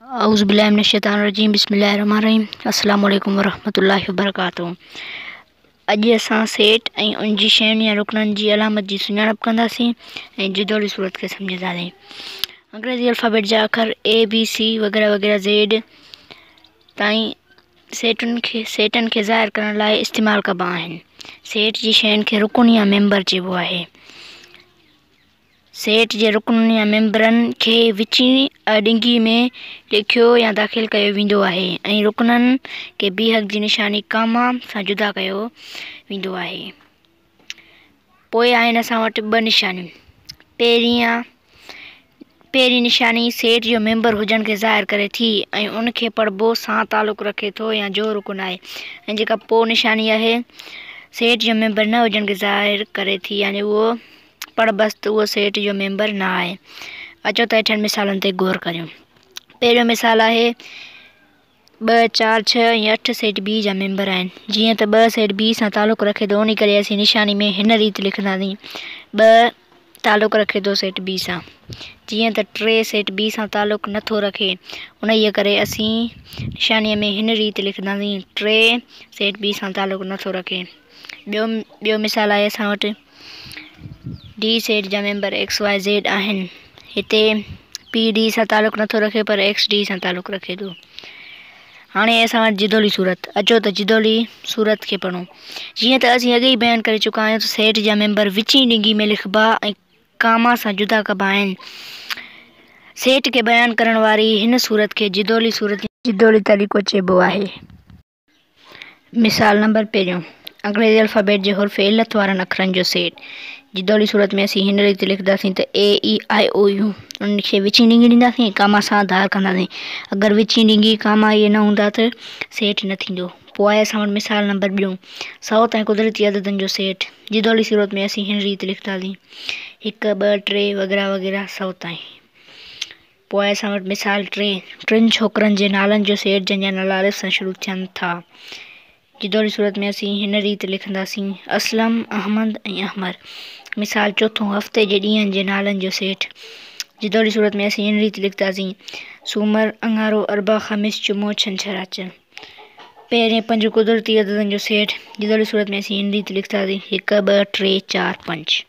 اعوذ بالله من الشيطان الرجيم بسم الله الرحمن الرحيم السلام عليڪم ورحمة الله وبرڪاته اڄ اسان سيٽ ۽ ان جي شين يا رڪنن جي علامت جي سڃاڻپ ڪنداسين ۽ جدولي صورت کي سمجهنداسين. انگريزي الفابيٽ جا اکر اي بي سي وغيره وغيره زيڊ تائين سيٽن کي سيٽن کي ظاهر ڪرڻ لاء استعمال ڪبا آهن. سيٽ جي شين کي رڪن يا ميمبر چئبو آهي. سيٽ جي رڪنن يا ميمبرن کي وچين ڏنگي ۾ لکيو يا داخل ڪيو ويندو آهي ۽ رڪنن کي بيهڪ جي نشاني ڪاما سان جدا ڪيو ويندو آهي. پوء آهن اسان وٽ ٻه نشانيون. پهرين پهرين نشاني سيٽ جو ميمبر هجڻ کي ظاهر ڪري ٿي ۽ ان کي پڙهبو سان تعلق رکي ٿو يا جو رڪن آهي ۽ جيڪا پوء نشاني آهي سيٽ جو ميمبر نه هجڻ کي ظاهر ڪري ٿي يعني اهو پڙهبس ته اهو سيٽ جو ميمبر نه آهي. اچو ته هيٺين مثالن تي غور ڪريون. پهريون مثال آهي، ٻه، چار، ڇهه ۽ اٺ سيٽ بي جا ميمبر آهن. جيئن ته ٻه سيٽ بي سان تعلق رکي ٿو انهي ڪري اسين نشاني ۾ هن ريت لکنداسين، ٻه تعلق رکي ٿو سيٽ بي سان. جيئن ته ٽي سيٽ بي سان تعلق نه ٿو رکي انهيء ڪري اسين نشانيء ۾ هن ريت لکنداسين، ٽي سيٽ بي سان تعلق نه ٿو رکي. ٻيو ٻيو مثال آهي اسان وٽ. ڊي سيٽ جا ميمبر ايڪس وائي زيڊ آهن. هتي پي ڊي سان تعلق نٿو رکي پر ايڪس ڊي سان تعلق رکي ٿو. هاڻي اسان وٽ جدولي صورت. اچو ته جدولي صورت کي پڙهون. جيئن ته اسين اڳي ئي بيان ڪري چڪا آهيون ته سيٽ جا ميمبر وچين ڏنگي ۾ لکبا ۽ ڪاما سان جدا ڪبا آهن. سيٽ کي بيان ڪرڻ واري هن صورت کي جدولي صورت يا جدولي طريقو چئبو آهي. مثال نمبر پهريون، انگريزي الفابيٽ جي حرف علت وارن اکرن جو سيٽ، جدولي صورت ۾ اسين هن ريت لکنداسين ته اي، اي، آء، او، يو. انهن کي وچين ڏينگي ڏينداسين ۽ ڪاما سان ڌار ڪنداسين. اگر وچين ڏينگي، ڪاما اهي نه هوندا ته سيٽ نه ٿيندو. پوء آهي اسان وٽ مثال نمبر ٻيون، صوت ۽ قدرتي عددن جو سيٽ، جدولي صورت ۾ اسين هن ريت لکنداسين، هڪ، ٻه، ٽي وغيره وغيره سئو تائين. پوء اسان وٽ مثال ٽي، ٽن ڇوڪرن جي نالن جو سيٽ جن جا نالا الف سان شروع ٿين ٿا. جدولي صورت ۾ اسين هن ريت لکنداسين، اسلم، احمد ۽ احمر. مثال چوٿون، هفتي جي ڏينهن جي نالن جو سيٽ. جدولي صورت ۾ اسين هن ريت لکنداسين، سومر، اڱارو، اربع، خميس، جمعو، ڇنڇر، آچر. پهرين پنج قدرتي عددن جو سيٽ. جدولي صورت ۾ اسين هن ريت لکنداسين، هڪ، ٻه، ٽي، چار، پنج.